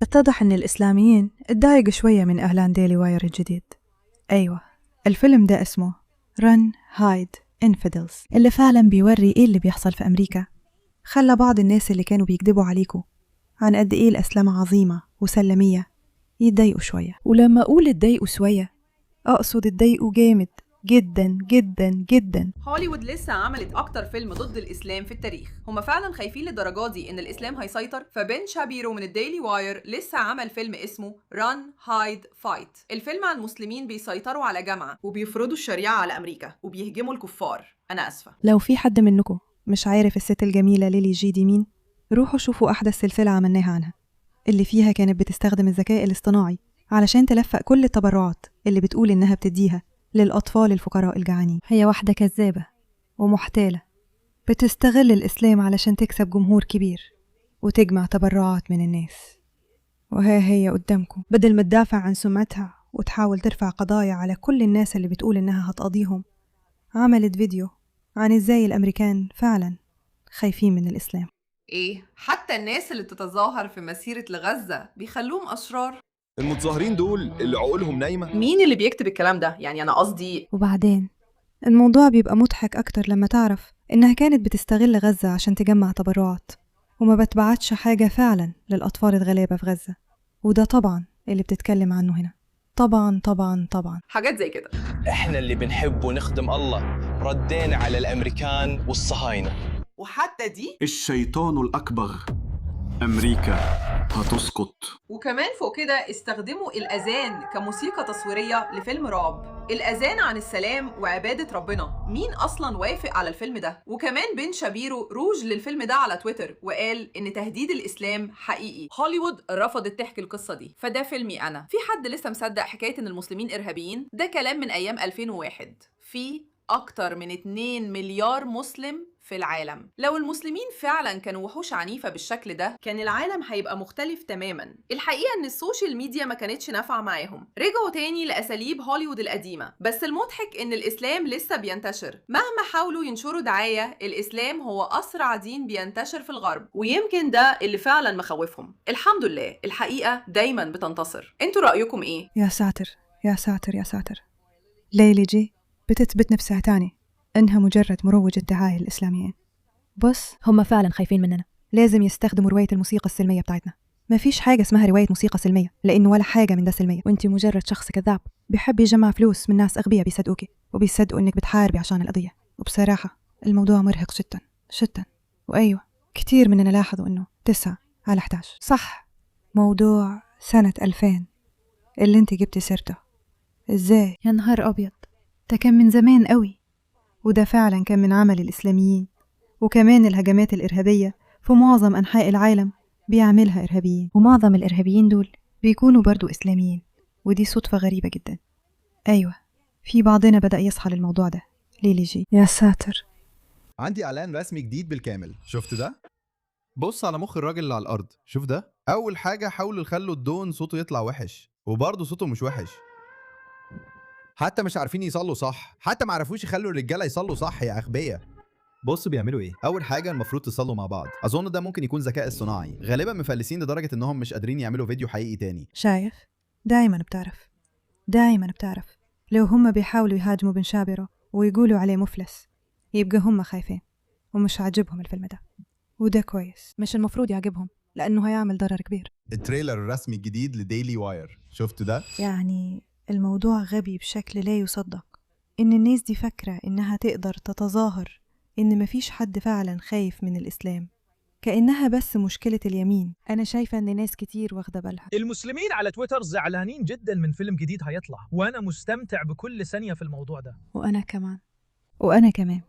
اتضح إن الإسلاميين اتضايقوا شوية من إعلان ديلي واير الجديد. أيوة، الفيلم ده اسمه Run Hide Infidels، اللي فعلا بيوري إيه اللي بيحصل في أمريكا. خلى بعض الناس اللي كانوا بيكذبوا عليكم عن قد إيه الأسلام عظيمة وسلمية يتضايقوا شوية. ولما أقول اتضايقوا شوية أقصد اتضايقوا جامد جدا جدا جدا. هوليوود لسه عملت اكتر فيلم ضد الاسلام في التاريخ. هما فعلا خايفين للدرجة دي ان الاسلام هيسيطر؟ فبن شابيرو من الديلي واير لسه عمل فيلم اسمه Run Hide Fight. الفيلم عن مسلمين بيسيطروا على جامعه وبيفرضوا الشريعة على امريكا وبيهجموا الكفار. انا اسفه. لو في حد منكم مش عارف الست الجميلة ليلي جي دي مين، روحوا شوفوا أحدث سلسلة عملناها عنها، اللي فيها كانت بتستخدم الذكاء الاصطناعي علشان تلفق كل التبرعات اللي بتقول إنها بتديها للأطفال الفقراء الجعانين. هي واحدة كذابة ومحتالة بتستغل الإسلام علشان تكسب جمهور كبير وتجمع تبرعات من الناس، وها هي قدامكم. بدل ما تدافع عن سمعتها وتحاول ترفع قضايا على كل الناس اللي بتقول إنها هتقاضيهم، عملت فيديو عن إزاي الأمريكان فعلا خايفين من الإسلام. ايه، حتى الناس اللي بتتظاهر في مسيرة لغزة بيخلوهم اشرار. المتظاهرين دول اللي عقولهم نايمة. مين اللي بيكتب الكلام ده؟ يعني انا قصدي. وبعدين الموضوع بيبقى مضحك أكتر لما تعرف إنها كانت بتستغل غزة عشان تجمع تبرعات وما بتبعتش حاجة فعلا للأطفال الغلابة في غزة، وده طبعا اللي بتتكلم عنه هنا. طبعا طبعا طبعا حاجات زي كده. احنا اللي بنحب ونخدم الله ردينا على الامريكان والصهاينه. وحتى دي الشيطان الأكبر، أمريكا هتسقط. وكمان فوق كده استخدموا الأذان كموسيقى تصويرية لفيلم رعب. الأذان عن السلام وعبادة ربنا، مين أصلا وافق على الفيلم ده؟ وكمان بن شابيرو روج للفيلم ده على تويتر وقال إن تهديد الإسلام حقيقي. هوليوود رفضت تحكي القصة دي، فده فيلمي أنا. في حد لسه مصدق حكاية إن المسلمين إرهابيين؟ ده كلام من أيام 2001. في أكتر من 2 مليار مسلم في العالم. لو المسلمين فعلا كانوا وحوش عنيفة بالشكل ده كان العالم هيبقى مختلف تماما. الحقيقة ان ال social media ما كانتش نافعة معاهم، رجعوا تاني لأساليب هوليوود القديمة. بس المضحك ان الإسلام لسه بينتشر مهما حاولوا ينشروا دعاية. الإسلام هو أسرع دين بينتشر في الغرب، ويمكن ده اللي فعلا مخوفهم. الحمد لله الحقيقة دايما بتنتصر. انتوا رأيكم ايه؟ يا ساتر يا ساتر يا ساتر، ليلي جي بتثبت نفسها تاني إنها مجرد مروجة دعاية للإسلاميين. بص، هم فعلا خايفين مننا. لازم يستخدموا رواية الموسيقى السلمية بتاعتنا. مفيش حاجة اسمها رواية موسيقى سلمية، لأنه ولا حاجة من ده سلمية. وانت مجرد شخص كذاب بيحب يجمع فلوس من ناس أغبياء بيصدقوكي وبيصدقوا إنك بتحاربي عشان القضية. وبصراحة الموضوع مرهق جدا جدا. وأيوة، كتير مننا لاحظوا إنه 9 على 11 صح. موضوع سنة 2000 اللي انت جبتي سيرته، إزاي؟ يا نهار أبيض، ده كان من زمان قوي. وده فعلا كان من عمل الإسلاميين. وكمان الهجمات الإرهابية في معظم أنحاء العالم بيعملها إرهابيين، ومعظم الإرهابيين دول بيكونوا برضو إسلاميين، ودي صدفة غريبة جدا. أيوة، في بعضنا بدأ يصحى للموضوع ده. ليلي جي، يا ساتر. عندي اعلان رسمي جديد بالكامل، شفت ده؟ بص على مخ الراجل اللي على الارض، شوف ده. اول حاجة حاولوا يخلوا الدون صوته يطلع وحش، وبرضه صوته مش وحش. حتى مش عارفين يصلوا صح، حتى ما عرفوش يخلوا الرجالة يصلوا صح يا اغبياء. بص بيعملوا ايه. اول حاجة المفروض تصلوا مع بعض. اظن ده ممكن يكون ذكاء اصطناعي، غالبا مفلسين لدرجة انهم مش قادرين يعملوا فيديو حقيقي تاني. شايف؟ دايما بتعرف، دايما بتعرف لو هم بيحاولوا يهاجموا بن شابيرو ويقولوا عليه مفلس يبقى هم خايفين ومش عاجبهم الفيلم ده، وده كويس. مش المفروض يعجبهم لأنه هيعمل ضرر كبير. ال trailer الرسمي الجديد لديلي واير، شفت ده؟ يعني الموضوع غبي بشكل لا يصدق، إن الناس دي فاكرة إنها تقدر تتظاهر إن مفيش حد فعلا خايف من الإسلام، كأنها بس مشكلة اليمين. أنا شايفة إن ناس كتير واخدة بالها. المسلمين على تويتر زعلانين جدا من فيلم جديد هيطلع، وانا مستمتع بكل ثانية في الموضوع ده. وأنا كمان، وأنا كمان،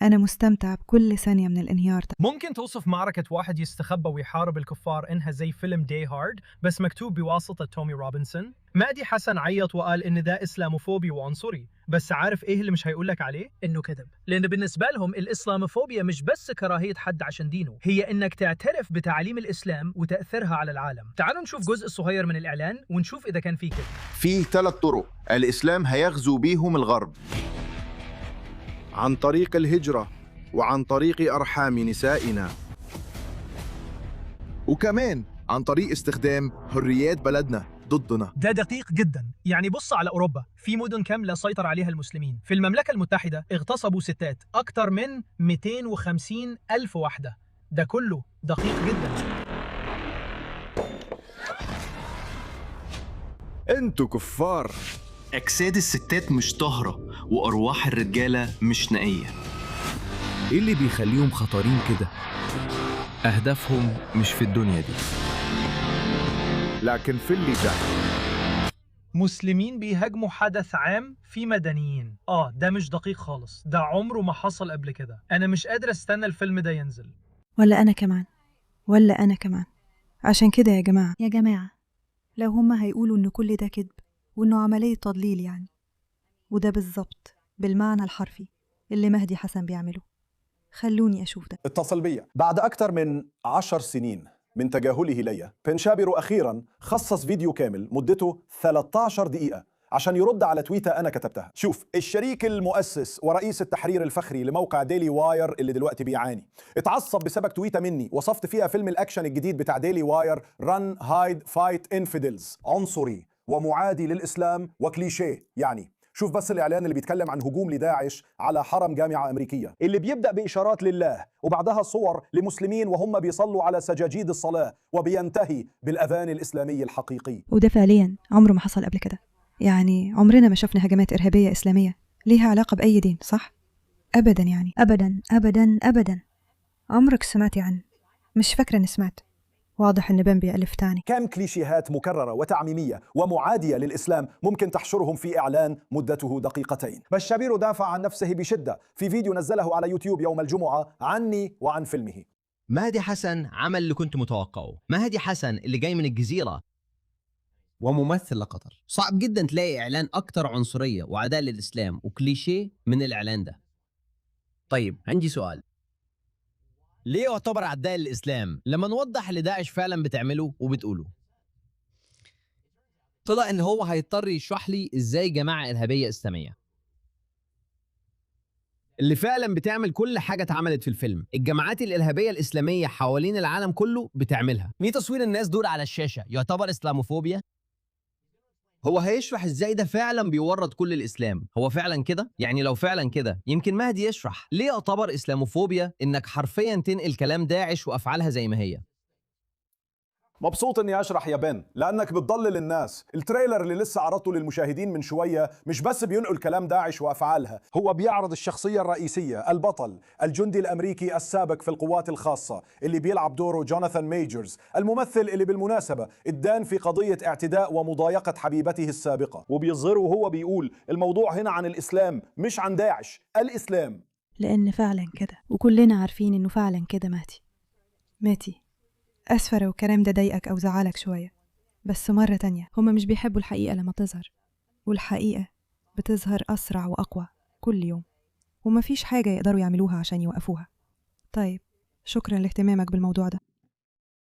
أنا مستمتعة بكل ثانية من الانهيار ده. ممكن توصف معركة واحد يستخبى ويحارب الكفار إنها زي فيلم Die Hard بس مكتوب بواسطة تومي روبنسون؟ مادي حسن عيط وقال إن ده إسلاموفوبي وعنصري، بس عارف إيه اللي مش هيقولك عليه؟ إنه كذب. لأن بالنسبة لهم الإسلاموفوبيا مش بس كراهية حد عشان دينه، هي إنك تعترف بتعاليم الإسلام وتأثيرها على العالم. تعالوا نشوف جزء صغير من الإعلان ونشوف إذا كان فيه كذب. فيه 3 طرق الإسلام هيغزو بيهم الغرب: عن طريق الهجرة، وعن طريق أرحام نسائنا، وكمان عن طريق استخدام حريات بلدنا ضدنا. ده دقيق جدا. يعني بص على أوروبا، في مدن كاملة سيطر عليها المسلمين. في المملكة المتحدة اغتصبوا ستات أكتر من 250 ألف واحدة. ده كله دقيق جدا. انتوا كفار. أجساد الستات مش طاهرة وأرواح الرجالة مش نقية. إيه اللي بيخليهم خطرين كده؟ أهدافهم مش في الدنيا دي، لكن في اللي جاي. مسلمين بيهاجموا حدث عام في مدنيين. ده مش دقيق خالص، ده عمره ما حصل قبل كده. أنا مش قادر استنى الفيلم ده ينزل. ولا أنا كمان، ولا أنا كمان. عشان كده يا جماعة، يا جماعة، لو هما هيقولوا إن كل ده كذب وإنه عملية تضليل يعني، وده بالظبط بالمعنى الحرفي اللي مهدي حسن بيعمله، خلوني أشوف ده. اتصل بيا بعد أكثر من 10 سنين من تجاهله ليا. بن شابيرو أخيراً خصص فيديو كامل مدته 13 دقيقة عشان يرد على تويتة أنا كتبتها. شوف، الشريك المؤسس ورئيس التحرير الفخري لموقع ديلي واير اللي دلوقتي بيعاني، اتعصب بسبب تويتة مني وصفت فيها فيلم الأكشن الجديد بتاع ديلي واير Run Hide Fight Infidels عنصري ومعادي للإسلام وكليشيه. يعني شوف بس الإعلان اللي بيتكلم عن هجوم لداعش على حرم جامعة أمريكية، اللي بيبدأ بإشارات لله وبعدها صور لمسلمين وهم بيصلوا على سجاجيد الصلاة، وبينتهي بالأذان الإسلامي الحقيقي. وده فعليا عمره ما حصل قبل كده. يعني عمرنا ما شفنا هجمات إرهابية إسلامية ليها علاقة بأي دين، صح؟ أبدا يعني، أبدا أبدا أبدا. عمرك سمعتي عن؟ مش فاكرة إني سمعت. واضح إن بن بيألف تاني. كم كليشيهات مكررة وتعميمية ومعادية للإسلام ممكن تحشرهم في إعلان مدته دقيقتين؟ بس شابيرو دافع عن نفسه بشدة في فيديو نزله على يوتيوب يوم الجمعة عني وعن فيلمه. مهدي حسن عمل اللي كنت متوقعه. مهدي حسن اللي جاي من الجزيرة وممثل لقطر، صعب جدا تلاقي إعلان أكتر عنصرية وعداء للإسلام وكليشيه من الإعلان ده. طيب عندي سؤال، ليه يعتبر عداء للإسلام لما نوضح اللي داعش فعلا بتعمله وبتقوله؟ طلع إن هو هيضطر يشرح لي إزاي جماعة إرهابية إسلامية اللي فعلا بتعمل كل حاجة اتعملت في الفيلم، الجماعات الإرهابية الإسلامية حوالين العالم كله بتعملها. مين تصوير الناس دول على الشاشة يعتبر إسلاموفوبيا؟ هو هيشرح ازاي ده فعلا بيورط كل الاسلام؟ هو فعلا كده؟ يعني لو فعلا كده يمكن مهدي يشرح ليه يعتبر اسلاموفوبيا انك حرفيا تنقل كلام داعش وافعالها زي ما هي. مبسوط اني اشرح يا بن، لانك بتضلل الناس. ال trailer اللي لسه عرضته للمشاهدين من شويه مش بس بينقل كلام داعش وافعالها، هو بيعرض الشخصيه الرئيسيه، البطل، الجندي الامريكي السابق في القوات الخاصه اللي بيلعب دوره جوناثان ميجرز، الممثل اللي بالمناسبه اتدان في قضيه اعتداء ومضايقه حبيبته السابقه، وبيظهره وهو بيقول الموضوع هنا عن الاسلام مش عن داعش، الاسلام. لأن فعلا كده، وكلنا عارفين إنه فعلا كده. مهدي، ماتي، أسفة لو الكلام ده ضايقك أو زعلك شوية، بس مرة تانية هما مش بيحبوا الحقيقة لما تظهر، والحقيقة بتظهر أسرع وأقوى كل يوم، ومفيش حاجة يقدروا يعملوها عشان يوقفوها. طيب، شكرا لاهتمامك بالموضوع ده.